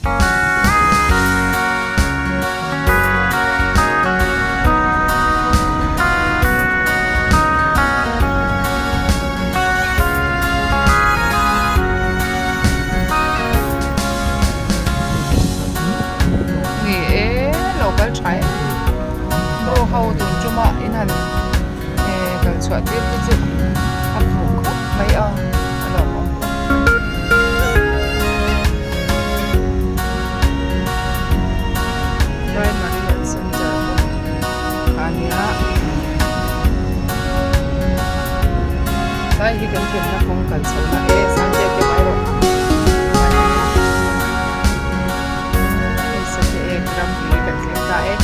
Ni e lo kal tha em bro ho tun tuma in han eh kal chhuah tir te chu a fuh khawp mai a a lawmawm khawp mai. Primary health center pawh kha a nia tlai hi kan thlenna kawng kal chho na e Sunday te mai rawh hei sate ek ram hi kan thleng ta e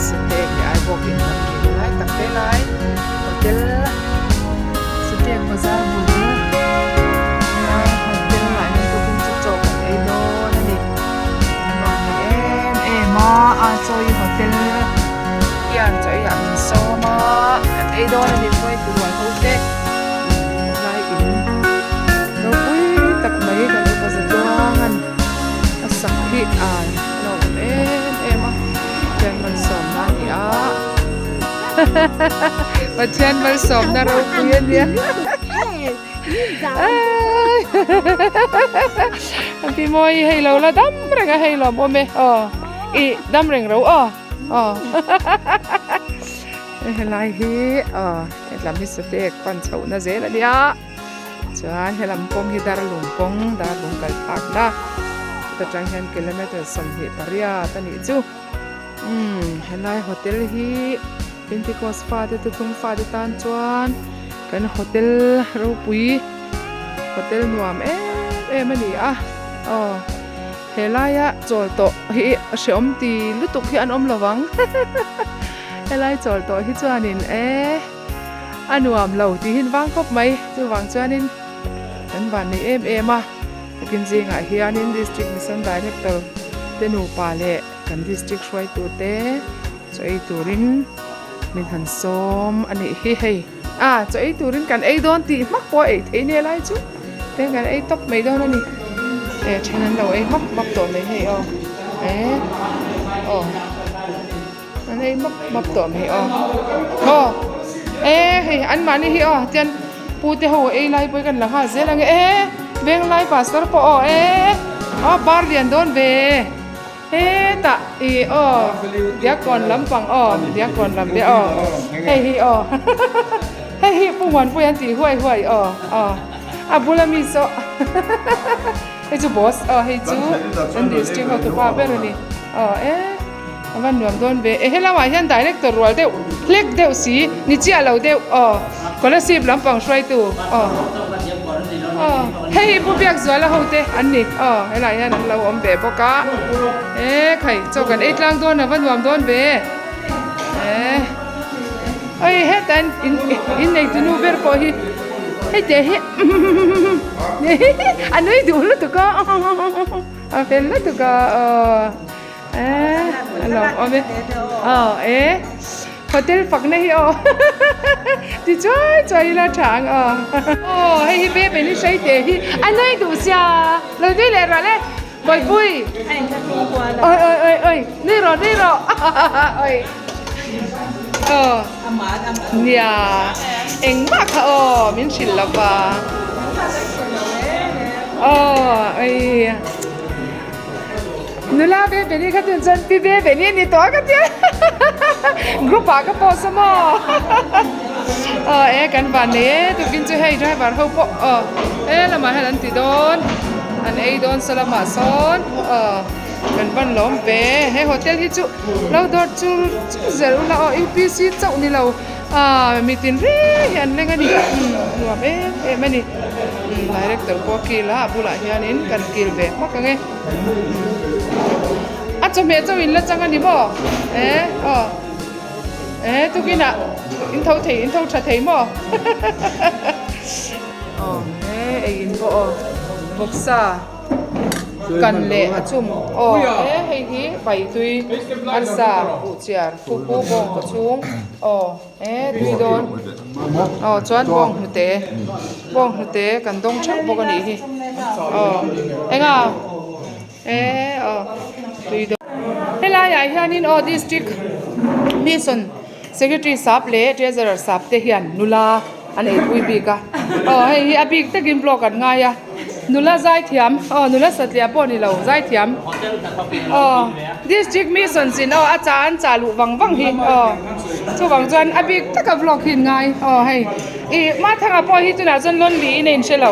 sate ek leh aibawk in ram ri lai tak te lai hotel sate ek bazar bul lai hotel ah hian tukin chu chaw kan ei dawn a ni nuam ni em em a a chaw hi hotel hian chaw ei ah min sawm a kan ei dawn a ni hruaitu rual ho te lai in ropui tak mai kan upa za chuang a sak hi a lo awm em em a Pathian malsawmna a ni a Pathian malsawmna ropui a nia An ti mawi hei lo la dam reng a hei lawm awm e aw i dam reng ro aw aw helai hi aw hetlam hi satek pan chhohna zel a nia. Chuan helam kawng hi darlung kawng darlung kal phakna chuta tang hian kilometer 28 a nih chu umm helai hotel hi Pentecost fate thuthlung fate tan chuan kan hotel ropui hotel nuam em em a ni a aw helaia chawl tawh hi a hreawm ti lutuk hi an awm lovang helai chawl tawh hi chuanin e. A nuam lo tih hi vang khawp mai chuvang chuanin kan van nei em em a takin zingah hianin district mission director te nupa leh kan district hruaitu te chaw ei turin min han sawm a nih hi hei a chaw ei turin kan ei dawn tih hmak pawh a ei theih nia lai chu ten kan ei tawp mai dawn a ni e then an lo ei hmap hmap tawh mai hei aw e aw. An ei map map tawh mai aw. Aw e hei an mahni hi aw tian pu te ho ei lai pawh hi kan la nghal zel ang e Venglai pastor pawh aw e aw bar lian dawn ve hetah ih aw diakkawn lampang aw diakkawn lam te aw hei hi aw hei hi pu Muanpuia an tih huai huai aw aw a bula mi saw hei chu boss aw hei chu kan district hotupa ber a ni aw e. A van nuam dawn ve. E helamah hian director rual deuh hlek deuh si ni chiah lo deuh aw scholarship lampang hruaitu aw aw hei hi Pu Biakzuala ho te an ni aw helaiah hian an lo awm ve bawk a e khai chaw kan ei tlang dawn a va nuam dawn ve e oi heta in in nei tunu ber pawh hi hei teh hi a nui duh lutuk a a fel lutuk a aw. A lawm awm e aw e hotel fakna hi aw ti chuai chuai ila tha ang aw aw hei hi be beni hrei te hi a nui duh sia lo nui leh rawh le bawihpui oi oi oi oi nui rawh nui rawh oi aw nia engmah kha aw min hrilh lo va aw oi. Nula ve ve ni kha tun chuan pi ve ve ni a ni tawh a ka tia group ah ka post a maw aw e kan van nei e tukin chu hei driver ho pawh aw he lamah hian an ti dawn an ei dawn saw lamah sawn aw kan van lawm ve he hotel hi chu lo dawr chur chur zel ula aw upc chauh ni lo ah mi tin reng hi an leng a ni nuam em em a ni director pawh a kil a a bulah hianin kan kil ve hmak ang e. A chawhmeh chauh in la chang a ni maw? E aw e tukinah in tho thei in tho tha thei maw? Aw e ei in pawh aw vawksa kan leh a chum aw e hei hi bai tui arsa buhchiar khuku bawng kaw chhung aw e tui dawn aw chuan bawng hnute bawng hnute kan dawng theuh bawk a nih hi aw enga. E aw tui dawn. Helaiah hianin aw district mission secretary sap leh treasurer sap te hian nula an eipui bik a aw hei hi a bik takin block an ngai a nula zaithiam aw nula satliah pawh ni lo zaithiam aw district mission chin aw a chah an chah luh vang vang hi aw chuvang chuan a bik taka vlog hi an ngai aw hei ih Mathanga pawh hi tunah chuan lonely in a inhre lo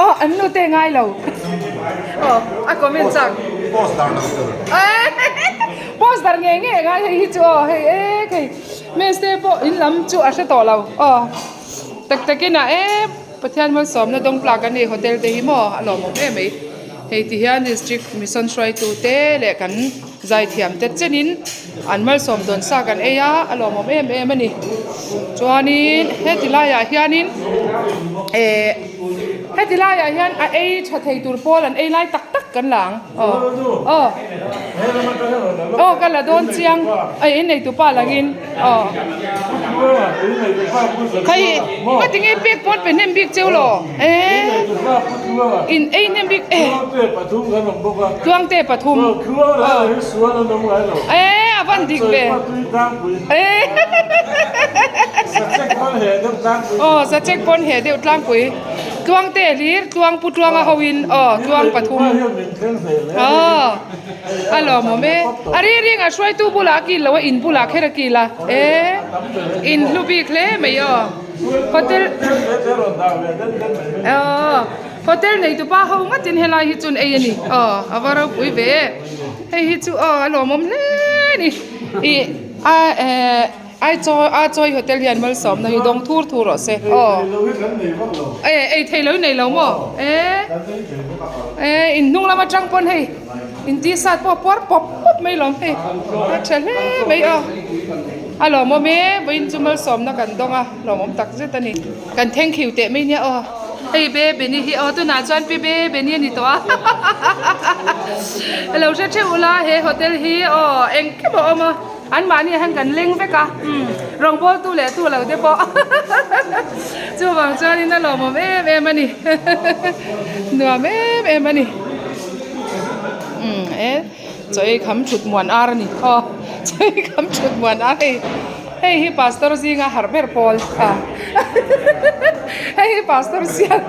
aw an nu te ngai lo aw a comment chak post dar ngei ngei a ngai hei hi chu aw hei ek hei meste pawh in lam chu a hre tawh lo aw tak takin ah e Pathian malsawmna dawng tlak a ni hotel te hi maw a lawmawm em mai hei ti hian district mission hruaitu te leh kan zaithiam te chenin an malsawm dawn sa kan ei a a lawmawm em em a ni chuanin heti laiah hianin eh heti laiah hian a ei tha thei tur pawl an ei lai tak tak kan la ang aw aw aw ka la dawn chiang a inneitu pa langin aw khai ka tinge pek pawn pe hnem bik cheu lo eh in ei hnem bik eh tluangte pathum eh a van dik ve eh aw sachek pawn he deuh tlangpui tluangte hlir tluang pu tluanga ho in aw tluang pathum aw a lawmawm e a ri ring a hruaitu bulah a kil lo a in bulah kher a kil a e in hlu bik hle mai aw hotel aw hotel nei tupa ho ngatin helai hi chun ei a ni aw a va ropui ve e hei hi chu aw a lawmawm hle a ni ih a eh ai chawi a chawi hotel hian malsawmna hi dawng thur thur rawh se aw e ei thei lo i nei lo maw e e in hnung lam atang pawn hei in t-shirt pawh a puar pawp pawp mai lawm hei a tha hle mai aw a lawmawm e vawiin chu malsawmna kan dawng a lawmawm tak zet a ni kan thank you teh mai nia aw hei be beni hi aw tunah chuan pi be beni a ni tawh a lo hre theuh ula he hotel hi aw engkim a awm a. An mahni ah hian kan leng vek a, umm rawngbâwl tu leh tu lo te pawh chuvang chuanin a lawmawm em em a ni nuam em em a ni umm e chaw ei kham thut muan ar a ni aw chaw ei kham thut muan ar hei hei hi pastor zinga harh ber pawl a hei hi pastor sial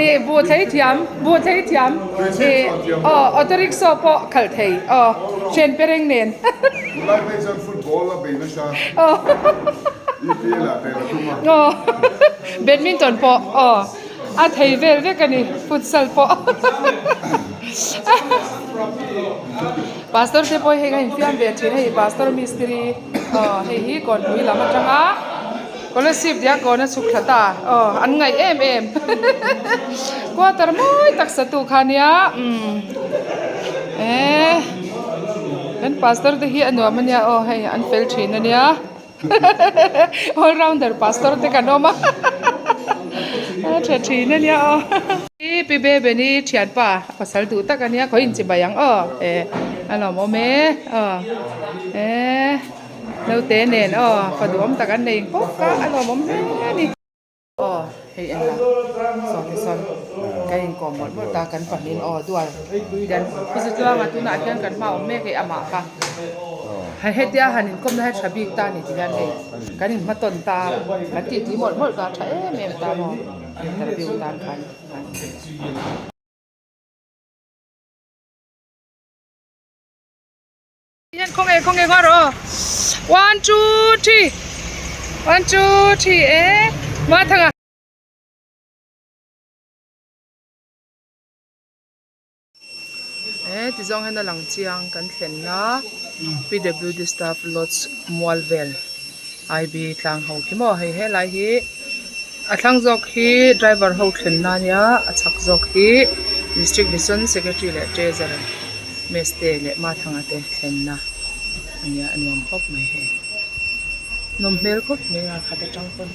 ih buh thei thiam buh thei thiam ih aw auto rickshaw pawh khalh thei aw thian pereng nen. Tunlai phei chuan football a bei nasa EPL ah tel a tum a. Aw badminton pawh aw a thei vel vek a ni futsal pawh Pastor te pawh hei a infiam ve thin hei pastor mistiri aw hei hi kawnpui lam atanga scholarship diak kawn a chhuk thla ta aw an ngaih em em quarter mawi tak satu kha nia umm eh kan pastor te hi a nuam ania aw hei an fel thin ania all rounder pastor te kan awm a a tha thin ania aw pi bebeni thianpa a pasal duh tak ania khaw inchibai ang aw eh a lawmawm e aw eh. Naute nen aw fa duhawm tak an nei bawk a a lawmawm hle a ni. Aw hei en la saw ti sawn kan inkawm mawlh mawlh ta kan pahnihin aw dual hian khuzi tluanga tunah hian kan hma awm mek hei amah kha hei hetia han inkawmna hi tha bik ta a ni ti hian hei kan inhmatawn ta kan titi mawlh mawlh ta tha em em ta maw interview tan khan. Hian khaw nge khaw nge nghawr aw one two three one two three e Mathanga e ti zawng hian a lang chiang kan thlenna P_W_D staff lodge mual vel I_B tlang ho khi maw hei helai hi a thlang zawk hi driver ho thlenna ania a chhak zawk hi district mission secretary leh treasurer. Meste leh Mathanga te thlenna a nia a nuam khawp mai hei nawm hmel khawp mai a khat atang pawn.